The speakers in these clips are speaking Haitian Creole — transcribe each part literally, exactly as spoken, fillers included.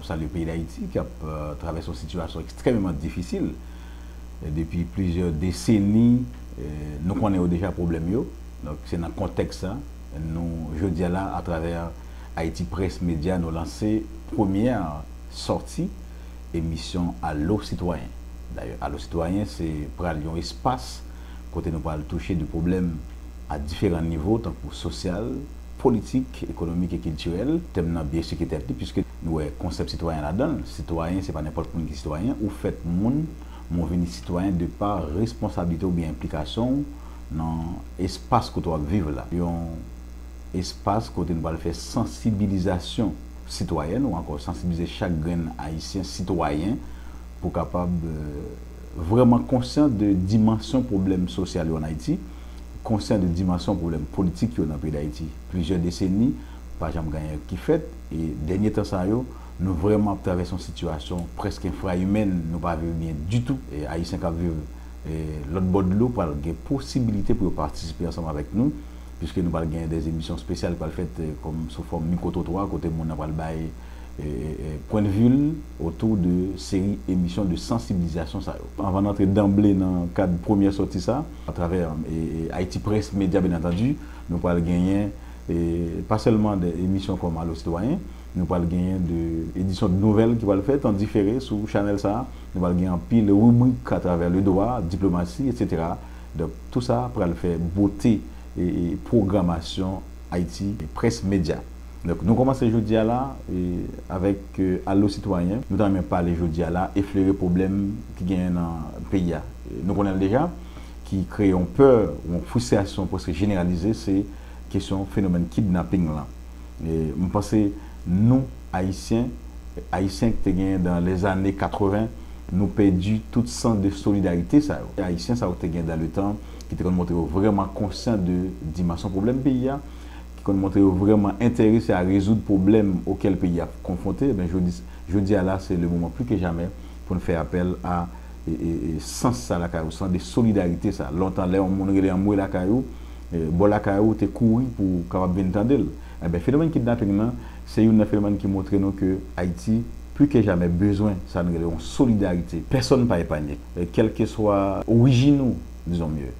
Salye peyi Dayiti ki ap, euh, travèse yon sitiyasyon ekstrèmeman difisil. E depi plizyè deseni, euh, nou konnen yo deja pwoblèm yo. Donk, se nan kontèks sa, nou, jodi a la, atravè Haïti Presse Media, nou lanse premyè sòti emisyon Alo Sitwayen. Dayè, Alo Sitwayen, se pral yon espas kote nou pral touche de pwoblèm a diferan nivo, tankou sosyal, politik, ekonomik e kiltirèl. Tèm nan byen chike tèt li, piske nou wè konsèp sitwayen ladan l. Sitwayen, se pa nenpòt moun ki sitwayen. Ou fèt moun, men w vini sitwayen de pa responsablite oubyen enplikasyon w nan espas kote w ap viv la. Yon espas kote nou pral fè sansibilizasyon sitwayèn, ou ankò sansibilize chak grenn Ayisyen sitwayen pou kapab, euh, vrèman konsyan de dimansyon pwoblèm sosyal yo ann Ayiti, konsyan de dimansyon pwoblèm politik yo nan peyi Dayiti. Plizyè deseni, pa janm gen anyen ki fèt, e dènye tan sa yo, nou vrèman ap travèse yon sitiyasyon prèske enfrayimèn, nou pa viv byen ditou. E Ayisyen k ap viv, e, lòt bò dlo pral gen posibilite pou yo patisipe ansanm avèk nou, piske nou pral gen de emisyon espesyal ki pral fèt, e, kòm sou fòm mikwotrotwa, kote moun nan pral bay, e, e, e, pwendvi l otou de seri emisyon de sansibilizasyon sa yo. Anvan n antre danble nan kad premyè sòti sa, atravè, e, e, Haïti Presse Media, byen antandi, nou pral genyen, e, pa sèlman de emisyon kòm Alo Sitwayen, nou pral genyen de edisyon de nouvèl ki pral fèt an difere sou chanèl sa a. Nou pral gen anpil ribrik atravè ledwa, diplomasi, etsetera. Donk, tou sa pral fè bote e, e pwogramasyon Haïti Presse Media. Donk, nou kòmanse jodi a la, e, avèk, e, Alo Sitwayen. Nou ta renmen pale jodi a la, eflere pwoblèm ki genyen nan peyi a. E, nou konnen l deja, ki kreye yon pè, yon fristrasyon prèske jeneralize, se kesyon fenomèn kidnaping lan. E, m panse nou, Ayisyen, Ayisyen ki te genyen dan lèzane katreven, nou pèdi tout sans de solidarité sa yo. Ayisyen sa yo te gen dan le tan, ki te konn montre yo vrèman konsyan de dimansyon pwoblèm peyi a, ki konn montre yo vrèman enterese a rezoud pwoblèm okèl peyi a konfwonte, ebyen, jodi, jodi a la, se le moman pli ke jamè pou n fè apèl a, e, e, e, sans sa lakay ou, sans de solidarité sa. Lontan, lè yon moun rele anmwe lakay ou, e, bò lakay ou te kouri pou w kapab vin tande l. Ebyen, fenomèn kidnaping nan, se youn nan fenomèn ki montre nou ke Ayiti, pli ke jamè, bezwen sa n rele yon solidarite. Pèsonn pa epanye. E, kèlkeswa orijin ou, disons mieux,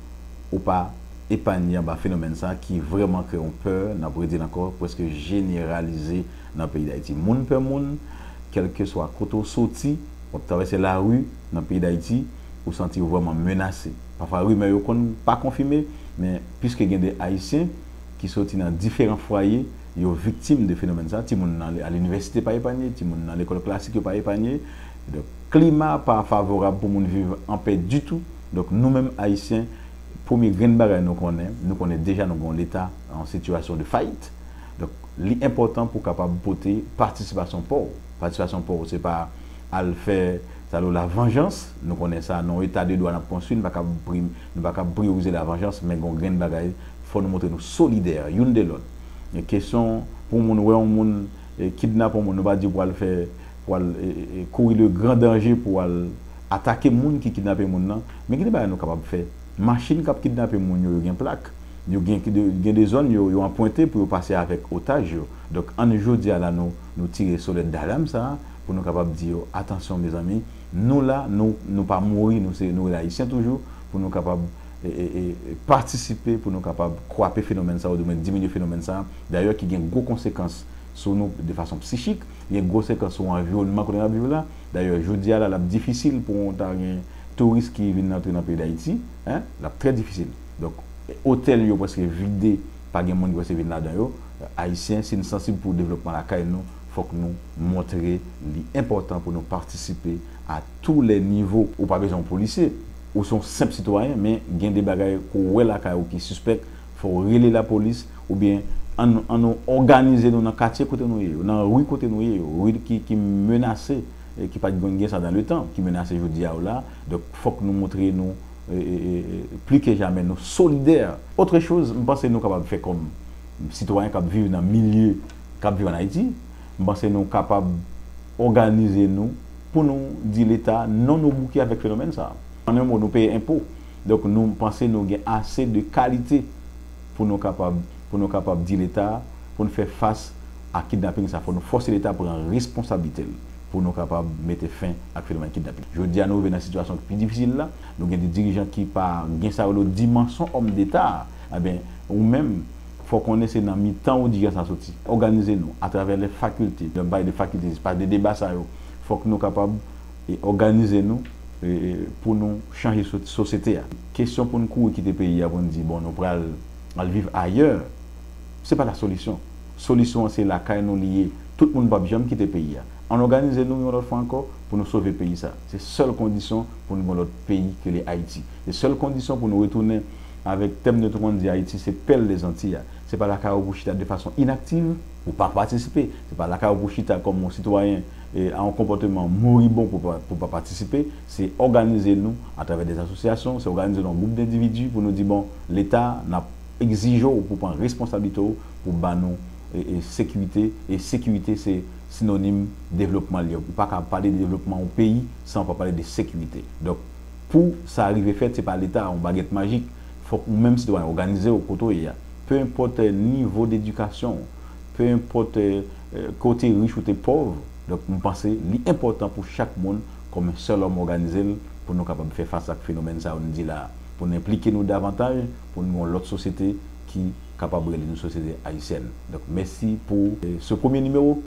ou pa epanye anba fenomèn sa ki vrèman kreye yon pè, n ap redi l ankò, prèske jeneralize nan peyi Dayiti. Moun pè moun, kèlkeswa kote w soti, w ap travèse lari nan peyi Dayiti, ou santi w vrèman menase. Pafwa, rimè yo konn pa konfime, men piske gen de Ayisyen ki soti nan diferan fwaye, yo viktim de fenomèn sa. Timoun nan al inivèsite pa epanye, timoun nan lekòl klasik yo pa epanye. Donk, klima pa favorab pou moun viv an pè ditou. Donk, nou menm Ayisyen, premye grenn bagay nou konnen, nou konnen deja nou gen yon Leta an sitiyasyon de fayit. Donk, li enpòtan pou w kapab pote patisipasyon pa w. Patisipasyon pa w, se pa al fè, sa yo, lavanjans. Nou konnen sa, nan yon eta de dwa n ap konstwi, nou pa kab pri-, nou pa kab priyorize lavanjans, men gen yon grenn bagay, fò nou montre nou solidè youn de lòt. E kesyon pou moun wè yon moun, e, kidnape yon moun, nou pa di pou al fè, pou al, e, e, e, kouri le gran danje pou al atake moun ki kidnape moun nan. Men gen de bagay nou kapab fè. Machin k ap kidnape moun yo, yo gen plak. Yo gen, gen de zòn yo, yo anpwente pou yo pase avèk otaj yo. Donk, ann jodi a la, nou, nou tire sonèt dalam sa a, pou nou kapab di yo, atansyon, mezanmi, nou la, nou, nou pa mouri, nou se, nou rete Ayisyen toujou, pou nou kapab, e, e, e, patisipe, pou nou kapab kwape fenomèn sa a, oudimwen diminye fenomèn sa a, dayè ki gen gwo konsekans sou nou de fason psichik, gen gwo konsekans sou anviwònman kote n ap viv la. Dayè, jodi a la, l ap difisil pou w ta gen touris ki vin antre nan peyi Dayiti, en, l ap trè difisil. Donk, otèl yo prèske vide, pa gen moun ki prèske vin ladan yo. Ayisyen, si n sansib pou devlopman lakay nou, fòk nou montre li enpòtan pou nou patisipe a tou lè nivo. Ou pa bezwen yon polisye, ou se yon senp sitwayen, men gen de bagay ke w wè lakay ou ki sispèk, fò w rele lapolis, oubyen ann, ann nou òganize nou nan katye kote nou ye yo, nan ri kote nou ye yo, ri ki, ki menase, e ki pa t konn gen sa dan le tan, ki menase jodi a yo la. Donk, fòk nou montre nou, e, e, e, e, pli ke jamè, nou solidè. Otre choz, m panse nou kapab fè kòm sitwayen k ap viv nan milye k ap viv ann Ayiti, m panse nou kapab òganize nou pou nou di Leta non, nou bouke avèk fenomèn sa a. An en mo, nou peye enpo. Donk, nou panse nou gen ase de kalite pou nou kapab, pou nou kapab di Leta, pou n fè fas ak kidnaping sa, fò nou fòse Leta pran responsablite l pou nou kapab mete fen ak fenomèn kidnaping. Jodi a, nou rive nan sitiyasyon ki pi difisil la. Nou gen de dirijan ki pa gen sa yo rele dimansyon òm deta. Ebyen, ou menm, fò konnen se nan mitan ou dirijan sa soti. Òganize nou atravè lè fakilte. Lè m pale de fakilte, espas de deba sa yo. Fòk nou kapab e òganize nou e, e, pou nou chanje so- sosyete a. Kesyon pou n kouri kite peyi a pou n di, bon, nou pral al viv ayè, se pa la solisyon. Solisyon an se lakay nou li ye. Tout moun p ap janm kite peyi a. Ann òganize nou yon lòt fwa ankò pou nou sove peyi sa. Se sèl kondisyon pou nou gen yon lòt peyi ke le Ayiti. Se sèl kondisyon pou nou retounen avèk tèm nou te konn di Ayiti se pèl de Zanti a. Se pa lakay ou pou chita de fason inaktiv, pou pa patisipe. Se pa lakay ou pou chita kòm yon sitwayen e, a yon konpòteman moribon pou pa, pou pa patisipe. Se òganize nou atravè de asosyasyon, se òganize nou an gwoup dendividi pou nou di, bon, Leta, n ap egzije w pou pran responsablite w pou ba nou e, e, sekirite. E sekirite se sinonim devlopman li ye. Ou pa ka pale de devlopman yon peyi san w pa pale de sekirite. Donk, pou sa rive fèt, se pa Leta, yon bagèt majik. Fòk ou menm sitwayen òganize w kote w ye a. Pe enpòt e, nivo dedikasyon w, pe enpòt e, e, ke w te rich ou te pòv. Donk, m panse li enpòtan pou chak moun, kòm yon sèl òm, òganize l pou nou kapab fè fas ak fenomèn sa yo n di la a, pou n enplike nou davantaj, pou nou gen yon lòt sosyete ki kapab rele nou sosyete ayisyèn. Donk, mèsi pou e, se premye nimewo.